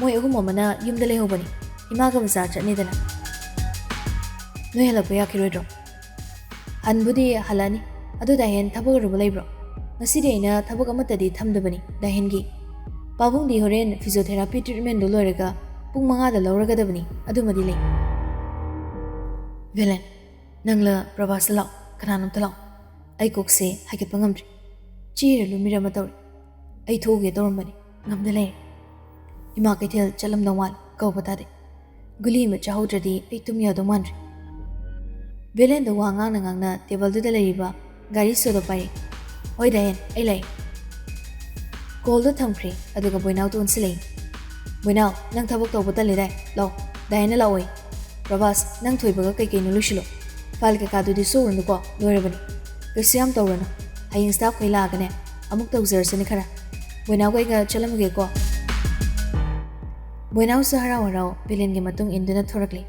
ꯃꯣꯏ ꯑꯍꯨꯝ ꯑꯃꯅ ꯌꯨꯝꯗ ꯂꯩꯍꯧꯕꯅꯤ꯫ ꯏꯃꯥꯒ ꯕꯖꯥꯔ ꯆꯠꯅꯤꯗꯅ꯫ ꯅꯣꯏ ꯍꯜꯂꯛꯄ ꯌꯥꯈꯤꯔꯣꯏꯗ꯭ꯔꯣ?" "ꯍꯟꯕꯨꯗꯤ ꯍꯜꯂꯛꯑꯅꯤ꯫ ꯑꯗꯨ ꯗꯥꯍꯦꯟ, ꯊꯕꯛ ꯑꯔꯨꯕ ꯂꯩꯕ꯭ꯔꯣ?" "ꯉꯁꯤꯗꯤ ꯑꯩꯅ ꯊꯕꯛ ꯑꯃꯠꯇꯗꯤ ꯊꯝꯗꯕꯅꯤ ꯗꯥꯍꯦꯟꯒꯤ꯫ ꯄꯥꯕꯨꯡꯗꯤ ꯍꯣꯔꯦꯟ physiotherapy treatmentꯗꯨ ꯂꯣꯏꯔꯒ ꯄꯨꯡ ꯃꯉꯥꯗ ꯂꯧꯔꯒꯗꯕꯅꯤ, ꯑꯗꯨꯃꯗꯤ ꯂꯩ꯫" "ꯕꯤꯂꯦꯟ, ꯅꯪꯂ ꯄ꯭ꯔꯚꯥꯁꯂ ꯂꯥꯛꯑꯣ, ꯀꯅꯥꯅꯣꯝꯇ ꯂꯥꯛꯑꯣ꯫ ꯑꯩ ꯀꯣꯛꯁꯦ ꯍꯥꯏꯒꯠꯄ ꯉꯝꯗ꯭ꯔꯦ꯫ ꯆꯦꯔ ꯂꯨꯝꯃꯤꯔ ꯑꯃ ꯇꯧꯔꯦ꯫ ꯑꯩ ꯊꯣꯛꯎꯒꯦ ꯇꯧꯔꯝꯕꯅꯤ, ꯉꯝꯗ ꯂꯩꯔꯦ꯫ ꯏꯃꯥ ꯀꯩꯊꯦꯜ ꯆꯠꯂꯝꯗꯧ ꯃꯥꯜꯂꯦ, ꯀꯧꯕ ꯇꯥꯗꯦ꯫ ꯒꯨꯂꯤ ꯑꯃ ꯆꯥꯍꯧꯗ꯭ꯔꯗꯤ ꯑꯩ ꯇꯨꯝ ꯌꯥꯗꯧ ꯃꯥꯟꯗ꯭ꯔꯦ꯫" ꯕꯤꯂꯦꯟꯗ ꯋꯥ ꯉꯥꯡꯅ ꯉꯥꯡꯅ ꯇꯦꯕꯜꯗꯨꯗ ꯂꯩꯔꯤꯕ ꯒꯥꯔꯤ ꯁꯣꯗꯣ ꯄꯥꯏꯔꯛꯏ꯫ "ꯍꯣꯏ ꯗꯥꯍꯦꯟ, ꯑꯩ ꯂꯥꯛꯑꯦ꯫" ꯀꯣꯜꯗꯣ ꯊꯝꯈ꯭ꯔꯦ, ꯑꯗꯨꯒ ꯕꯣꯏꯅꯥꯎꯗ ꯑꯣꯟꯁꯤꯜꯂꯛꯏ꯫ "ꯕꯣꯏꯅꯥꯎ, ꯅꯪ ꯊꯕꯛ ꯇꯧꯕ ꯇꯜꯂꯦꯗꯥꯏ? ꯂꯥꯛꯑꯣ, ꯗꯥꯍꯦꯟꯅ ꯂꯥꯛꯑꯣꯏ꯫ ꯄ꯭ꯔꯚꯥꯁ, ꯅꯪ ꯊꯣꯏꯕꯒ ꯀꯩꯀꯩꯅꯣ ꯂꯣꯏꯁꯤꯜꯂꯣ꯫ ꯐꯥꯏꯜ ꯀꯩꯀꯥꯗꯨꯗꯤ ꯁꯣꯛꯎꯔꯅꯨꯀꯣ, ꯂꯣꯏꯔꯕꯅꯤ꯫ ꯀꯩꯁꯨ ꯌꯥꯝ ꯇꯧꯔꯅꯨ꯫ ꯍꯌꯦꯡ ꯁ꯭ꯇꯥꯐꯈꯩ ꯂꯥꯛꯑꯒꯅꯦ, ꯑꯃꯨꯛ ꯇꯧꯖꯔꯁꯅꯤ ꯈꯔ꯫ ꯕꯣꯏꯅꯥꯎꯒ ꯑꯩꯒ ꯆꯠꯂꯝꯃꯒꯦꯀꯣ꯫" ꯕꯣꯏꯅꯥꯎꯁꯨ ꯍꯔꯥꯎ ꯍꯔꯥꯎ ꯕꯤꯂꯦꯟꯒꯤ ꯃꯇꯨꯡ ꯏꯟꯗꯨꯅ ꯊꯣꯔꯛꯂꯤ꯫